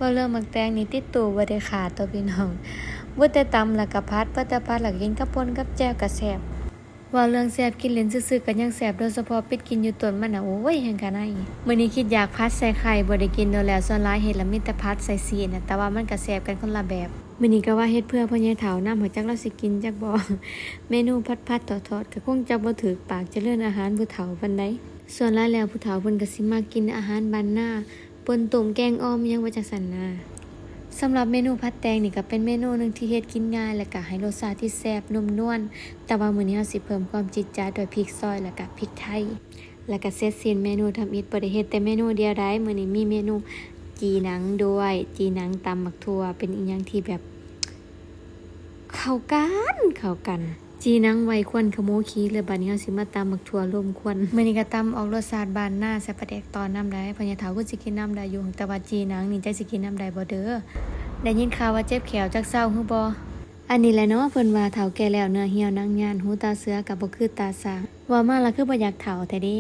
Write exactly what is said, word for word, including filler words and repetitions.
เว้าเรื่องหมากแตงนี่ติดตู้บ่ได้ขาดตัวพี่น้อง บ่แต่ตำแล้วก็ผัด บ่แต่ผัดแล้วก็กินกับป่นกับแจ่วก็แซ่บ เว้าเรื่องแซ่บ กินเล่นซื่อๆก็ยังแซ่บ โดยเฉพาะปิดกินอยู่ต้นมันน่ะ โอ้ย แฮงกะไน มื้อนี้คิดอยากผัดใส่ไข่ บ่ได้กินโดนแล้ว ส่วนหลายเฮ็ดแล้วมีแต่ผัดใส่ซี้นน่ะ แต่ว่ามันก็แซ่บกันคนละแบบ มื้อนี้ก็ว่าเฮ็ดเพื่อพ่อใหญ่เฒ่านำ หักจักลาวสิกินจักบ่ เมนูผัดๆ ทอดๆ ก็คงจะบ่ถืกปากเจริญอาหารผู้เฒ่าปานใด ส่วนหลายแล้วผู้เฒ่าเพิ่นก็สิมักกินอาหารบ้านนา ป่นต้มแกงอ่อมหยังว่าจั่งซั้นนะ สำหรับเมนูผัดแตงนี่ก็เป็นเมนูหนึ่งที่เฮ็ดกินง่าย แล้วก็ให้รสชาติที่แซ่บนุ่มนวล แต่ว่ามื้อนี้เราสิเพิ่มความจี๊ดจ๊าดด้วยพริกซอย แล้วก็พริกไทย แล้วก็เสร็จสิ้นเมนูทำอิฐ บ่ได้เฮ็ดแต่เมนูเดียวได้ มื้อนี้มีเมนูจี่หนังด้วย จี่หนังตำหมากถั่ว เป็นอิหยังที่แบบ เข้ากัน เข้ากัน จี่หนังไว้ควันขโมงขี้เลย บัดนี้เราสิมาตำหมากถั่วลมควัน มื้อนี้ก็ตำออกรสชาติบ้านนา ใส่ปลาแดกตอนนำได้ พ่อใหญ่เฒ่าก็สิกินนำได้อยู่ แต่ว่าจี่หนังนี่จักสิกินนำได้บ่เด้อ ได้ยินข่าวว่าเจ็บแข้วจักเซาหรือบ่ อันนี้แหละเนาะ เพิ่นว่าเฒ่าแก่แล้วเนื้อเหี่ยวหนังยาน หูตาเสือก็บ่คือตาช้าง เว้ามาละคือบ่อยากเฒ่าแท้เด้